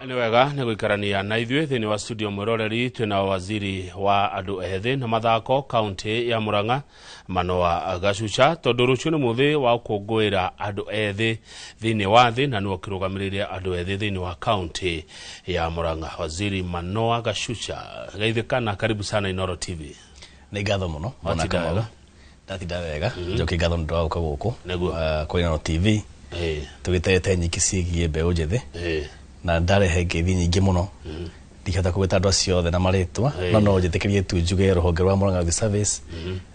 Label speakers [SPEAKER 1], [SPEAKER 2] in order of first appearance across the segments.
[SPEAKER 1] Nĩ wega nĩ gũikarania na ithuĩ thĩinĩ wa studio. Mwĩroreri, twĩna waziri wa andũ ethĩ na mathako kaunti ya Murang'a, Manoa Gacuca, tondũ rũciũ nĩ mũthĩ wa gũkũngũĩra andũ ethĩ thĩinĩ wa thĩ, na nĩwe ũkĩrũgamĩrĩire andũ ethĩ thĩinĩ wa kaunti ya Murang'a. Waziri Manoa Gacuca, geithĩkana, karibu sana Inoro TV.
[SPEAKER 2] Nĩ ngatho mũno, bwana.
[SPEAKER 1] Watinda
[SPEAKER 2] Kamau.
[SPEAKER 1] wega?
[SPEAKER 2] Ndatinda wega. Njoki ngatho nĩ ũndũ wa gũka gũkũ kwa Inoro TV, tũgĩterete nyingĩ ciĩgiĩ mbeũ njĩthĩ, na ndarehe ngeithi nyingĩ mũno, ndingĩhota kũgweta andũ acio othe na marĩtwa, no njĩtĩkĩrie tu njuge rũhonge rwa Murang'a Youth Service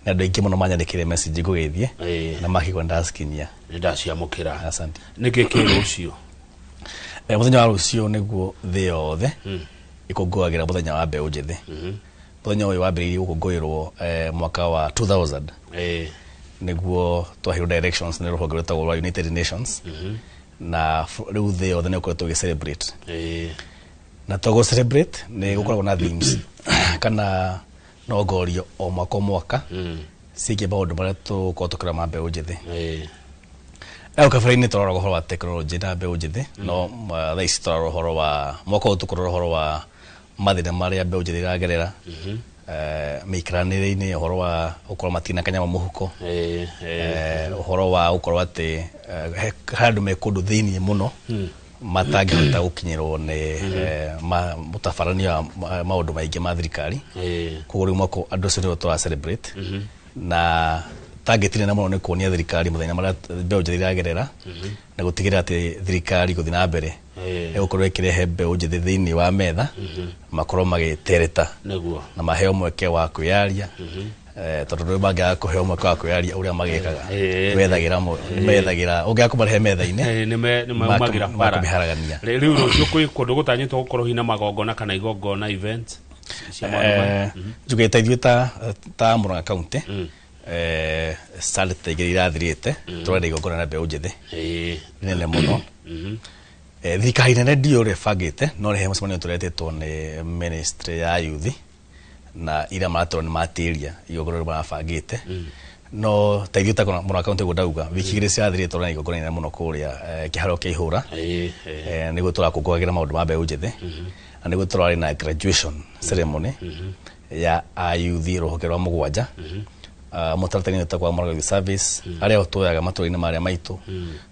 [SPEAKER 2] nĩ andũ aingĩ mũno manyandĩkĩire message ngũgeithie na makĩigua ndacikinyia.
[SPEAKER 1] Nĩ ndaciamũkĩra.
[SPEAKER 2] Asante.
[SPEAKER 1] Nĩkĩ kĩ rũciũ?
[SPEAKER 2] Mũthenya wa rũciũ nĩguo thĩ yothe ĩkũngũagĩra mũthenya wa mbeũ njĩthĩ. Mũthenya ũyũ wambĩrĩirie gũkũngũĩrwo mwaka wa 2000, nĩguo twaheirwo directions nĩ rũhonge rwĩtagwo rwa United Nations, na rĩu thĩ yothe nĩ ũkoretwo ĩgĩ celebrate. Na to gũ celebrate, nĩ gũkoragwo na themes kana nongorio o mwaka o mwaka ciĩgiĩ maũndũ marĩa tũkorwo tũkĩrora ma mbeũ njĩthĩ. Hau kabere-inĩ tũrora ũhoro wa technology na mbeũ njĩthĩ, no thaa ici tũrarora ũhoro wa mwaka ũyũ, tũkũrora ũhoro wa mathĩna marĩa mbeũ njĩthĩ ĩragerera mĩikaranĩre-inĩ, ũhoro wa gũkorwo matirĩ na kanyamũ mũhuko, ũhoro wa gũkorwo atĩ he andũ me kũndũ thĩiniĩ mũno matangĩhota gũkinyĩrwo nĩ mũtabarania wa maũndũ maingĩ ma thirikari. Koguo rĩu mwaka andũ acio nĩo tũra celebrate, na target nene mũno nĩ kuonia thirikari mũthenya marĩa mbeũ njĩthĩ iragerera na gũtigĩrĩra atĩ thirikari gũthiĩ na mbere ĩgũkorwo ĩkĩrehe mbeũ njĩthĩ thĩinĩ wa metha, makorwo magĩtereta na maheo mweke wa kwĩyaria, tondũ rĩu mangĩaga kũheo mweke wa kwĩyaria ũrĩa magĩkaga, methagĩra ũngĩaga kũmarehe metha-inĩ,
[SPEAKER 1] nĩ maumagĩra bara.
[SPEAKER 2] Makũmĩharagania.
[SPEAKER 1] Rĩu rũciũ kwĩ kũndũ gũtanyĩtwo gũkorwo hina magongona kana igongona, events cia maũndũ maya?
[SPEAKER 2] Njugĩte ithuĩ ta Murang'a County, Saturday igĩrĩ irathirĩte tũrenda igongona na mbeũ njĩthĩ nene mũno. Thirikari nene ndiũ ũrĩa ĩbangĩte, no nĩ he mũcemanio tũretĩtwo nĩ ministry ya youth, na ira maratũra nĩ matĩria igongona rĩu marabangĩte. No ta ithuĩ ta Murang'a County, ũguo ndauga, wiki 2 cirathirĩte tũrona igongona inene mũno kũrĩa kĩharo kĩa ihũra, nĩguo tũrakũngũagĩra maũndũ ma mbeũ njĩthĩ, na nĩguo tũrarĩ na graduation ceremony ya ayuthi rũhonge rwa mũgwanja. Mũtaratara-inĩ wĩtagwo wa Murang'a Youth Service, arĩa o tuoyaga matũra-inĩ marĩa maitũ,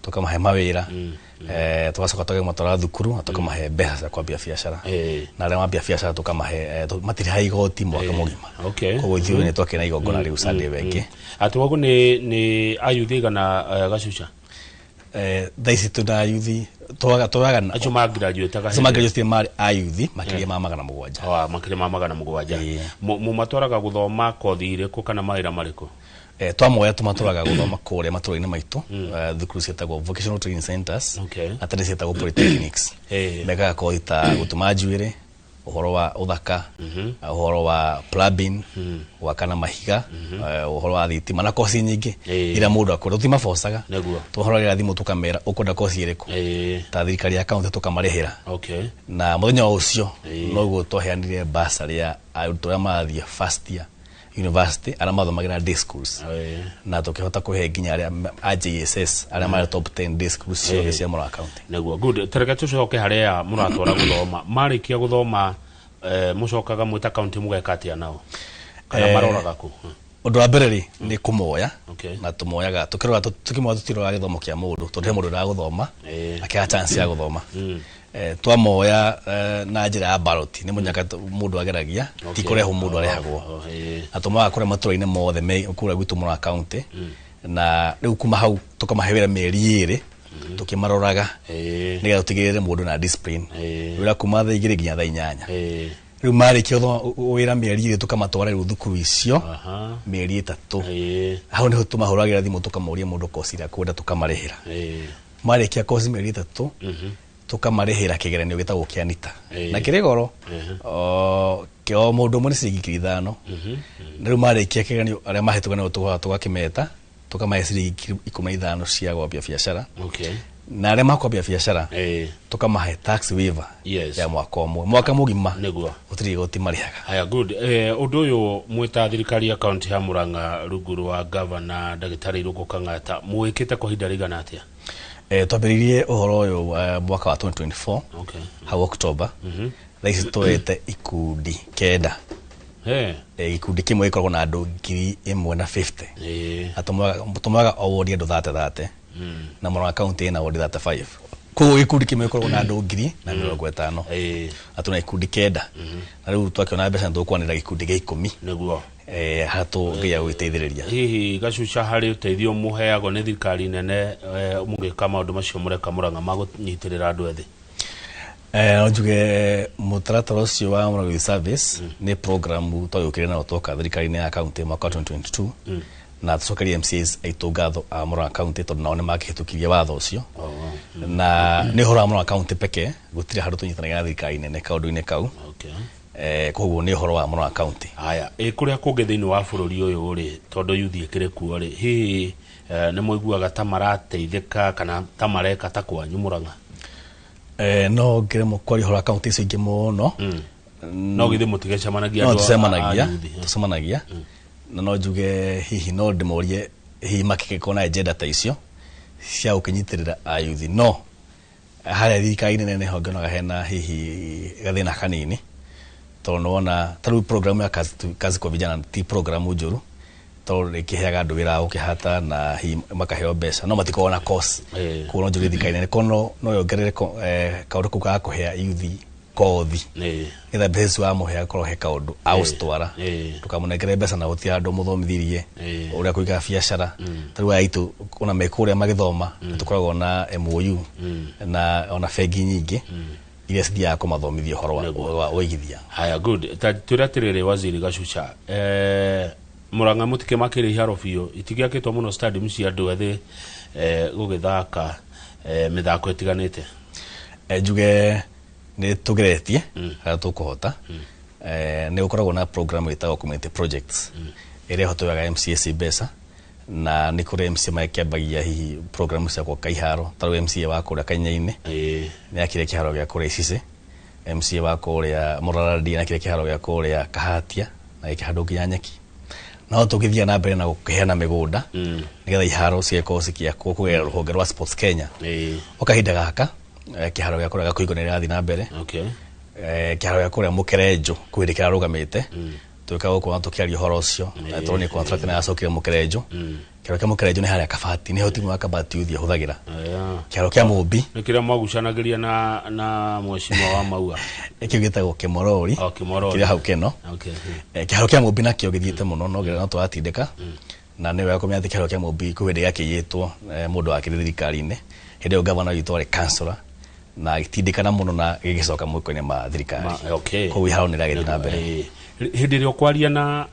[SPEAKER 2] tũkamahe mawĩra, tũgacoka tũkamatwara thukuru na tũkamahe mbeca cia kwambia biacara, na arĩa mambia biacara tũkamahe matirĩhaga igoti mwaka mũgima. Koguo ithuĩ nĩ twakĩra igongona rĩu Sunday wengĩ.
[SPEAKER 1] Atĩ waguo nĩ ayuthi igana, Gacuca?
[SPEAKER 2] Thaa ici twĩna ayuthi tuoyaga
[SPEAKER 1] acio magraduate?
[SPEAKER 2] Acio magraduate marĩ ayuthi makĩria ma 700.
[SPEAKER 1] Makĩria ma 700. Mũmatwaraga gũthoma kothi irĩkũ kana mawĩra marĩkũ?
[SPEAKER 2] Twamoya tũmatwaraga gũthoma kũrĩa matũra-inĩ maitũ, thukuru ciĩtagwo vocational training centers, na tene ciĩtagwo polytechnics. Mekaga kothi ta gũtuma njuĩrĩ, ũhoro wa ũthaka, ũhoro wa plumbing, gwaka na mahiga, ũhoro wa thitima na koci nyingĩ iria mũndũ akwenda. Tũtimabocaga. Tũhoragĩra thimũ tũkamera ũkwenda koci ĩrĩkũ, ta thirikari ya kaunti tũkamarĩhĩra. Na mũthenya wa ũcio noguo twaheanire bursary ya arutwo arĩa marathiĩ first year university, arĩa mathomagĩra day schools, na tũkĩhota kũhe nginya arĩa a JSS arĩa marĩ top 10 day schools ciothe cia Murang'a County.
[SPEAKER 1] Nĩguo, good. Tareke tũcoke harĩa mũratwara gũthoma. Marĩkia gũthoma, mũcokaga mwĩta kaunti mũgeka atĩa nao, kana maroraga kũ?
[SPEAKER 2] Ũndũ wa mbere rĩ, nĩ kũmoya, na tũmoyaga tũkĩrora, tũkĩmoya tũtiroraga gĩthomo kĩa mũndũ, tondũ he mũndũ ũraga gũthoma akĩaga chance ya gũthoma. Twamoya na njĩra ya ballot, nĩ mũnyaka mũndũ ageragia, ti kũrehwo mũndũ arehagwo. Na tũmoyaga kũrĩa matũra-inĩ mothe me kũrĩa gwitũ Murang'a County, na rĩu kuma hau tũkamahe wĩra mĩeri 2 tũkĩmaroraga, nĩgetha tũtigĩrĩre mũndũ na discipline. Wĩra kuma thaa 2 nginya thaa 8. Rĩu marĩkia gũthoma wĩra mĩeri 2, tũkamatwara rĩu thukuru icio mĩeri 3. Hau nĩho tũmahũragĩra thimũ tũkamoria mũndũ koci ĩrĩa kwenda, tũkamarĩhĩra. Marĩkia koci mĩeri 3, tũkamarĩhĩra kĩgeranio gĩtagwo kĩa NITA, na kĩrĩ goro. O mũndũ ũmwe nĩ ciringi 5,000. Na rĩu marĩkia kĩgeranio, arĩa mahĩtũka nĩo tũgakĩmeta, tũkamahe ciringi 15,000 cia gwambia biacara, na arĩa makwambia biacara tũkamahe tax waiver ya mwaka ũmwe, mwaka mũgima gũtirĩ igoti marĩhaga.
[SPEAKER 1] Haya, good. Ũndũ ũyũ mwĩta thirikari ya kaunti ya Murang'a rungu rwa gavana Ndagĩtarĩ Irũngũ Kang'ata mwĩkĩte kwa ihinda rĩigana atĩa?
[SPEAKER 2] Twambĩrĩirie ũhoro ũyũ mwaka wa 2024 hau October. Thaa ici tũete ikundi 9. Gĩkundi kĩmwe gĩkoragwo na andũ 1,050. Na tũmoyaga o wodi andũ 30 na Murang'a County ĩna wodi 35. Koguo gĩkundi kĩmwe gĩkoragwo na andũ 1,050. Na tũna ikundi 9. Na rĩu twakĩona mbeca nĩtũkwanĩrĩra gĩkundi gĩa 10.
[SPEAKER 1] Nĩguo.
[SPEAKER 2] Haha tũngeria gũgĩteithĩrĩria.
[SPEAKER 1] Hihi Gacuca harĩ ũteithio mũheagwo nĩ thirikari nene mũgĩka maũndũ macio mũreka Murang'a ma kũnyitĩrĩra andũ ethĩ?
[SPEAKER 2] No njuge mũtaratara ũcio wa Murang'a Youth Service nĩ programu twagĩũkire nayo twoka thirikari-inĩ ya county mwaka wa 2022 na tũcokerie MCAs aitũ ngatho a Murang'a County tondũ nao nĩmakĩhĩtũkirie watho ũcio. Na nĩ ũhoro wa Murang'a County pekee, gũtirĩ handũ tũnyitanagĩra na thirikari nene kaũndũ-inĩ kau. Koguo nĩ ũhoro wa Murang'a County.
[SPEAKER 1] Haya, kũrĩa kũngĩ thĩinĩ wa bũrũri ũyũ rĩ, tondũ youth ĩkĩrĩ kuo rĩ, hihi nĩ mũiguaga ta marateithĩka kana ta mareka ta kwanyu Murang'a?
[SPEAKER 2] No ngĩremwo kwaria ũhoro wa county icio ingĩ mũno.
[SPEAKER 1] No githĩ mũtigecemanagia
[SPEAKER 2] No
[SPEAKER 1] andũ a
[SPEAKER 2] tũcemanagia,
[SPEAKER 1] youth?
[SPEAKER 2] tũcemanagia. Na no njuge hihi no ndĩmorie hihi makĩgĩkorwo na agenda ta icio cia gũkĩnyitĩrĩra a youth. No harĩa thirikari-inĩ nene ho ngĩonaga hena hihi gathĩna kanini, tondũ nĩwona ta rĩu programu ya kazi kwa vijana ti programu njũru, tondũ ĩkĩheaga andũ wĩra wa gũkĩhata na hihi makaheo mbeca, no matikoragwo na course. Koguo no njuge thirikari nene korwo no yongerere kaũndũ kau ga kũhea youth kothi, nĩgetha mbeca icio wamũhe akorwo he kaũndũ agũcitwara. Ndũkamũnengere mbeca na gũtirĩ handũ mũthomithirie ũrĩa kũiga biacara. Ta rĩu aya aitũ ona me kũrĩa magĩthoma, nĩtũkoragwo na MOU na ona bengi nyingĩ iria cithiaga kũmathomithia ũhoro wa ũigithia.
[SPEAKER 1] Haya, good. Ta twĩre atĩrĩrĩ Waziri Gacuca, Murang'a mũtikĩmakĩrĩ iharo biũ, itigĩakĩtwo mũno stadium cia andũ ethĩ gũgĩthaka mĩthako ĩtiganĩte?
[SPEAKER 2] Njuge nĩ tũgeretie harĩa tũkũhota. Nĩ gũkoragwo na program ĩtagwo community projects ĩrĩa ĩhotoaga MCAs mbeca, na nĩ kũrĩ MCA makĩambagia hihi program cia gwaka iharo. Ta rĩu MCA wa kũrĩa Kanya-inĩ nĩ akire kĩharo gĩa kũrĩa Icicĩ, MCA wa kũrĩa Mũrarandi nĩ akire kĩharo gĩa kũrĩa Kahatia na gĩkĩhandwo nginya nyeki. No tũgĩthiĩ na mbere na gũkĩheana mĩgũnda nĩgetha iharo cigĩkorwo cikĩakwo kũgerera rũhonge rwa Sports Kenya. O kahinda gaka kĩharo gĩa kũrĩa Gakũingo nĩ kĩrathiĩ na mbere. Kĩharo gĩa kũrĩa Mũkerenjũ kwĩ hĩndĩ kĩrarũgamĩte, twĩkaga gũkorwo tũkĩaria ũhoro ũcio, tondũ nĩ contract nĩ yacokire Mũkerenjũ. Kĩharo kĩa Mũkerenjũ nĩ harĩa Kabati, nĩho timu ya Kabati Youth ĩhũthagĩra. Kĩharo kĩa Mũmbi
[SPEAKER 1] nĩ kĩrĩa mwagucanagĩria na mheshimiwa wa Maua,
[SPEAKER 2] nĩkĩo gĩtagwo Kĩmorori,
[SPEAKER 1] Kĩmorori.
[SPEAKER 2] Kĩrĩa hau Keno. Kĩharo kĩa Mũmbi nakĩo gĩthiĩte mũno, no tũratindĩka. Na nĩ wega kũmenya atĩ kĩharo kĩa Mũmbi kwĩ hĩndĩ gĩakĩiyĩtwo mũndũ wakĩrĩ thirikari-inĩ, hĩndĩ ĩyo gavana witũ arĩ councillor, na agĩtindĩkana mũno na gĩgĩcoka moko-inĩ ma thirikari. Koguo iharo nĩ iragĩthiĩ na mbere.
[SPEAKER 1] Hĩndĩ ĩrĩa ũkwaria na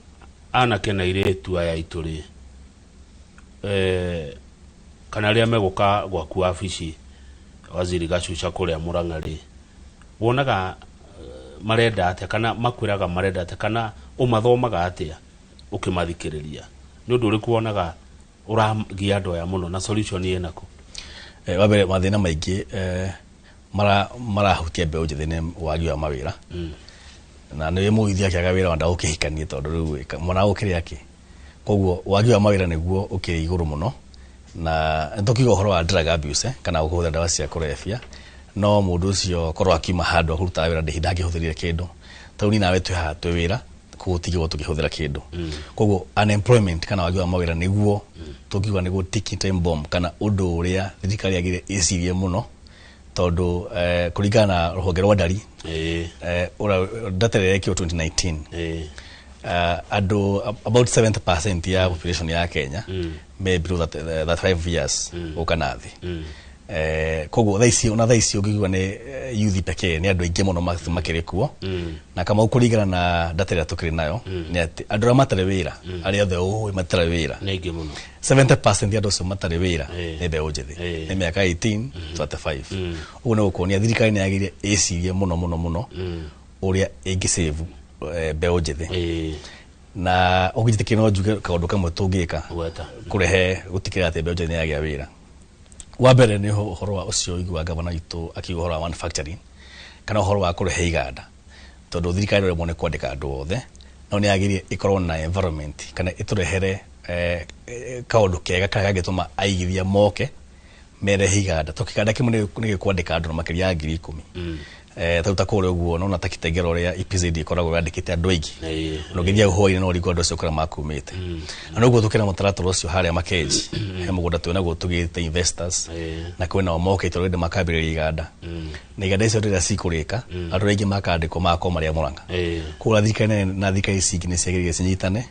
[SPEAKER 1] anake na airĩtu aya aitũ rĩ, kana arĩa megũka gwaku wabici Waziri Gacuca kũrĩa Murang'a rĩ, wonaga marenda atĩa, kana makwĩraga marenda atĩa, kana ũmathomaga atĩa ũkĩmathikĩrĩria? Nĩ ũndũ ũrĩkũ wonaga ũragia andũ aya mũno na solution ĩnakũ?
[SPEAKER 2] Wa mbere mathĩna maingĩ marahutia mbeũ njĩthĩ nĩ wagi wa mawĩra. Na nĩ mũithi akĩaga wĩra wenda gũkĩhikanie tondũ rĩu mwana gũkĩrĩ akĩ. Koguo wagi wa mawĩra nĩguo ũkĩrĩ igũrũ mũno. Na nĩtũkiuga ũhoro wa drug abuse kana kũhũthĩra ndawa cia kũrebia, no mũndũ ũcio korwo akiuma handũ akũrutaga wĩra ndĩ ndangĩhũthĩrire kĩndũ. Ta rĩu niĩ nawe twĩ haha twĩ wĩra, koguo tigĩrwo tũkĩhũthĩra kĩndũ. Koguo unemployment kana wagi wa mawĩra nĩguo tũngiuga nĩguo ticking time bomb, kana ũndũ ũrĩa thirikari yagĩrĩire ĩcirie mũno, tondũ kũringana na rũhonge rwa ndari, data ĩrĩa yekirwo 2019, andũ about 70% ya population ya Kenya me below that 5 years gũka na thĩ. Koguo thaa ici, ona thaa ici ũngĩigua nĩ youth pekee, nĩ andũ aingĩ mũno makĩrĩ kuo. Na kama kũringana na data ĩrĩa tũkĩrĩ nayo, nĩ atĩ andũ arĩa matarĩ wĩra, arĩa othe ũĩ matarĩ wĩra,
[SPEAKER 1] nĩ aingĩ mũno.
[SPEAKER 2] 70% ya andũ acio matarĩ wĩra nĩ mbeũ njĩthĩ, nĩ mĩaka 18 to 35. Ũguo nĩ gũkuonia thirikari nĩ yagĩrĩire ĩcirie mũno mũno mũno ũrĩa ĩngĩ-save mbeũ njĩthĩ. Na ũngĩnjĩtĩkĩria no njuge kaũndũ kamwe tũngĩka kũrehe gũtigĩrĩra atĩ mbeũ njĩthĩ nĩ yagĩa wĩra. Wa mbere nĩ ũhoro wa ũcio ũiguaga gavana witũ akiuga ũhoro wa manufacturing, kana ũhoro wa kũrehe iganda, tondũ thirikari ĩremwo nĩ kwandĩka andũ othe, no nĩ yagĩrĩire ĩkorwo na environment kana ĩtũrehere kaũndũ kega karĩa kangĩtũma aigithia moke Merehe iganda to kiganda kimwe nĩ gĩkwandĩka andũ makĩria ya 10,000. Tau ta kũrĩa ũguo nona ta Kitengela ũrĩa EPZ ĩkoragwo yandĩkĩte andũ aingĩ. Na ũngĩthiĩ hwaĩ-inĩ no ũringwo andũ acio kũrĩa makumĩte. Na noguo tũkĩra mũtaratara ũcio harĩa Makenji, he mũgũnda twĩnaguo tũgĩte investors, na kwĩna o mokĩte already makambĩrĩria iganda. Na iganda icio rĩrĩa cikũrĩka, andũ aingĩ makandĩkwo magakorwo marĩ a Murang'a. Koguo thirikari nene na thirikari ici ingĩ nĩ ciagĩrĩire cinyitane,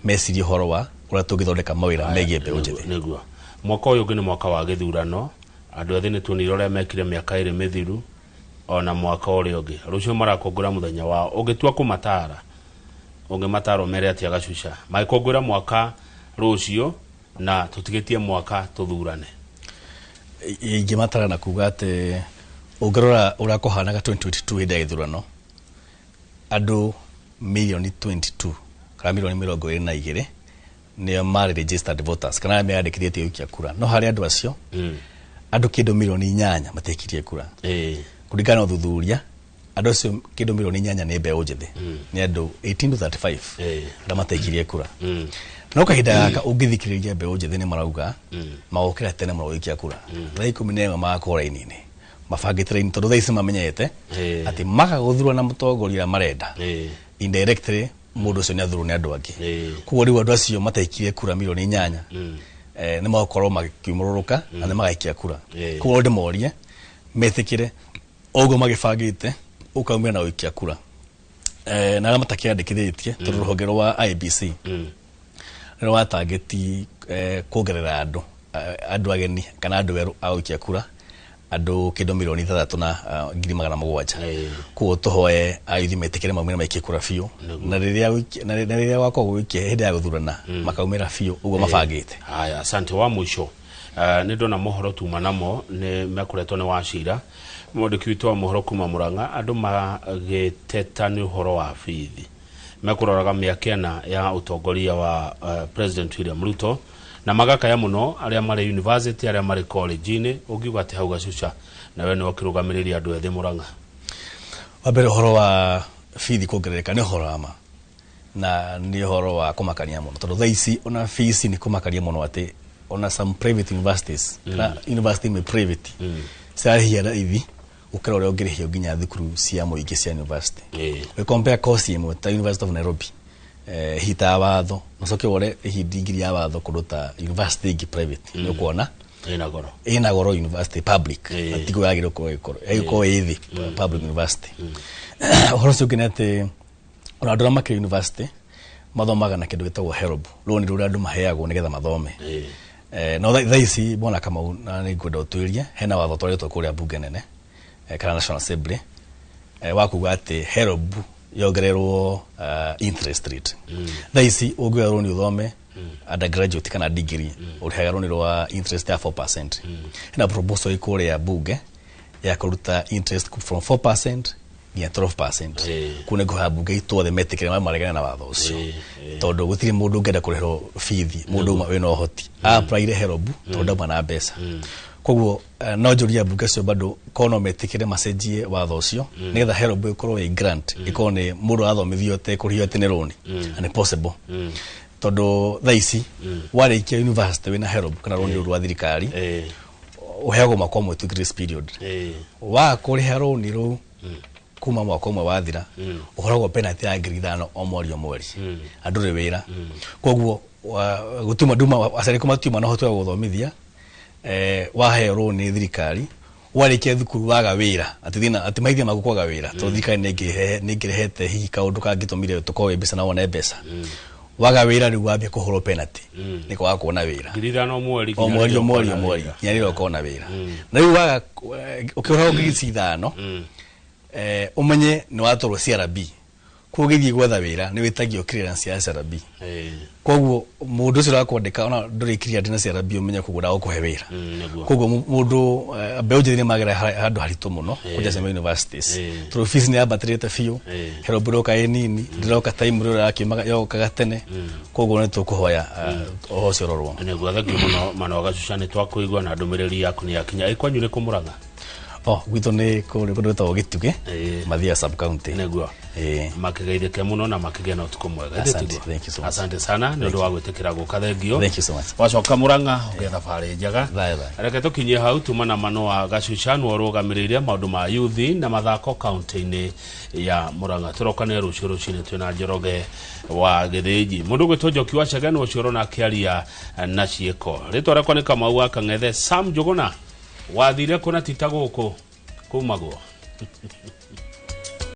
[SPEAKER 2] mecirie ũhoro wa ũrĩa tũngĩthondeka mawĩra megiĩ mbeũ njĩthĩ.
[SPEAKER 1] Nĩguo. Mwaka ũyũ ũngĩ nĩ mwaka wa gĩthurano. Andũ ethĩ nĩ tuonire ũrĩa mekire mĩaka 2 mĩthiru, ona mwaka ũrĩa ũngĩ. Rũciũ marakũngũra mũthenya wao. Ũngĩtua kũmatara, ũngĩmatara ũmere atĩa Gacuca? Magĩkũngũĩra mwaka rũciũ na tũtigĩtie mwaka tũthurane.
[SPEAKER 2] Ingĩmatara na kuga atĩ ũngĩrora ũrĩa kũhanaga 2022 hĩndĩ ya gĩthurano, andũ mirioni 22 kana mirioni 22 nĩo marĩ registered voters kana arĩa meyandĩkithĩtie gũikia kura. No harĩ andũ acio, andũ kĩndũ mirioni 8 matiaikirie kura. Kũringana na ũthuthuria, andũ acio kĩndũ mirioni 8 nĩ mbeũ njĩthĩ. Nĩ andũ 18 to 35 arĩa mataikirie kura. No kahinda gaka ũngĩthikĩrĩria mbeũ njĩthĩ nĩ marauga magokĩra tene mũno gũikia kura. Thaa 11 magakorwo raini-inĩ. Mabangĩte raini tondũ thaa ici mamenyete atĩ maga gũthurwo na mũtongoria ũrĩa marenda. Indirectly mũndũ ũcio nĩ athurwo nĩ andũ angĩ. Koguo rĩu andũ acio mataikirie kura mirioni 8, nĩ magakorwo makiumũrũrũka na nĩ magaikia kura. Koguo ndĩmorie metĩkĩre ũguo magĩbangĩte ũkaumĩra na gũikia kura. Na arĩa matakĩandĩkithĩtie tondũ rũhonge rwa IEBC nĩ rwatangĩti kuongerera andũ ageni kana andũ erũ a gũikia kura andũ kĩndũ mirioni 6 na 700,000. Koguo tũhoe ayuthi metĩkĩre maumĩre maikie kura biũ. Na rĩrĩa gwakorwo gũikia hĩndĩ ya gũthurana makaumĩra biũ ũguo mabangĩte.
[SPEAKER 1] Haya, asante. Wa mũico, nĩ ndona mohoro tuma namo nĩ mekũretwo nĩ Wachira mwandĩki witũ wa mohoro kuma Murang'a. Andũ magĩteta nĩ ũhoro wa bithi, mekũroraga mĩaka 4 ya ũtongoria wa President William Ruto na magakaya mũno arĩa marĩ university, arĩa marĩ college-inĩ. Ũngiuga atĩ hau Gacuca nawe nĩwe ũkĩrũgamĩrĩria andũ ethĩ Murang'a?
[SPEAKER 2] Wa mbere ũhoro wa bithi kuongerereka nĩ ũhoro wa ma na nĩ ũhoro wa kũmakania mũno tondũ thaa ici ona fees nĩ kũmakania mũno atĩ ona some private universities kana university imwe private cirarĩhia raithi gũkĩra ũrĩa ũngĩrĩhio nginya thukuru cia mũingĩ cia university. We compare course ĩmwe ta University of Nairobi, hita ya watho, na ũcoke wore hihi degree ya watho kũndũ ta university ĩngĩ private, nĩ ũkuona
[SPEAKER 1] ĩna goro.
[SPEAKER 2] Ĩna goro university public, na tiguo yagĩrĩirwo gũkorwo ĩkorwo ĩgĩkorwo ĩ thĩ public university. Ũhoro ũcio ũngĩ nĩ atĩ ona andũ arĩa makĩrĩ university mathomaga na kĩndũ gĩtagwo HELB, rũni rũrĩa andũ maheagwo nĩgetha mathome. No thaa ici Bwana Kamau, na nĩ ngwenda ũtuĩrie, hena watho twarĩtwo kũrĩa bunge nene, kana National Assembly, wa kuga atĩ HELB yongererwo interest rate. Thaa ici ũngĩoya rũni ũthome undergraduate kana degree, ũrĩhaga rũni rwa interest ya 4%. Hena proposal ĩ kũrĩa bunge ya kũruta interest from 4% nginya 12%. Kũu nĩ ngũhoya bunge itũ othe metĩkĩre maregane na watho ũcio. Tondũ gũtirĩ mũndũ ũngĩenda kũrĩhĩrwo bithi mũndũ ũmwe wĩna ũhoti. Applyire HELB tondũ ndauma na mbeca. Koguo no njũrie mbunge acio bado korwo no metĩkĩre macenjie watho ũcio nĩgetha HELB ĩkorwo ĩ grant, ĩkorwo nĩ mũndũ arathomithio atekũrĩhio atĩ nĩ rũni. Na nĩ possible. Tondũ thaa ici warĩkia university wĩna HELB kana rũni rũu rwa thirikari, ũheagwo mwaka ũmwe tu grace period. Waga kũrĩha rũni rũu kuma mwaka ũmwe wathira, ũhoragwo penalty ya 5,000 o mweri o mweri. Na ndũrĩ wĩra. Koguo gũtuma nduma aciari matiuma na ũhoti wa gũthomithia, waheo rũni nĩ thirikari, warĩkia thukuru waga wĩra, atĩ thĩna atĩ maithia maku kwaga wĩra, tondũ thirikari nĩ ĩngĩrehete hihi kaũndũ kangĩtũmire tũkorwo wĩ mbeca na wone mbeca. Waga wĩra rĩu wambia kũhũrwo penalty nĩ kwaga kuona wĩra.
[SPEAKER 1] 5,000 mweri
[SPEAKER 2] O mweri, o mweri, o mweri, nginya rĩrĩa ũkona wĩra. Na rĩu waga ũkĩhũragwo 5,000, ũmenye nĩ watwarwo CRB. Koguo ũgĩthiĩ gwetha wĩra nĩ wĩtagio clearance ya CRB. Koguo mũndũ ũcio ũrakwandĩka ona ndũrĩ cleared na CRB, ũmenye koguo ndagũkũhe wĩra. Koguo mũndũ, mbeũ njĩthĩ nĩ magera handũ haritũ mũno kũrĩa cia universities. Tondũ fees nĩ yambatĩrĩte biũ. HELB ĩroka ĩ nini, ndĩroka time rĩrĩa yakiumaga, yokaga tene. Koguo nĩ tũkũhoya ũhoro ũcio ũrorwo.
[SPEAKER 1] Nĩguo, thengiũ mũno Manoa Gacuca, nĩ twakũigua na ndũmĩrĩri yaku nĩ yakinya. Ĩ kwanyu nĩ kũ Murang'a?
[SPEAKER 2] Oh, gwitũ nĩ kũrĩ kũndũ gwĩtagwo Gĩtugĩ, Mathia sub county.
[SPEAKER 1] Nĩguo. Makĩgeithĩke mũno na makĩgĩa na ũtukũ mwega.
[SPEAKER 2] Asante, thank you so much.
[SPEAKER 1] Asante sana nĩ ũndũ wa gwĩtĩkĩra gũka, thengio.
[SPEAKER 2] Thank you so much.
[SPEAKER 1] Wacoka Mũrang'a ũgĩe thabarĩ njega.
[SPEAKER 2] Bye bye.
[SPEAKER 1] Reke tũkinyie hau tuma na Manoa Gacuca nĩwe ũrũgamĩrĩire maũndũ ma yuthi na mathako kaunti-inĩ ya Mũrang'a. Tũrokane rũciũ rũcinĩ twĩna Njoroge wa Gĩthĩnji. Mũndũ ũgwĩtwo Njoki wa Chege nĩwe ũcio ũrona akĩaria na ciĩko. Rĩtwa rĩakwa nĩ Kamau wa Kang'ethe. Sam Njũgũna wathire kũ na ti ta gũkũ kumagwo.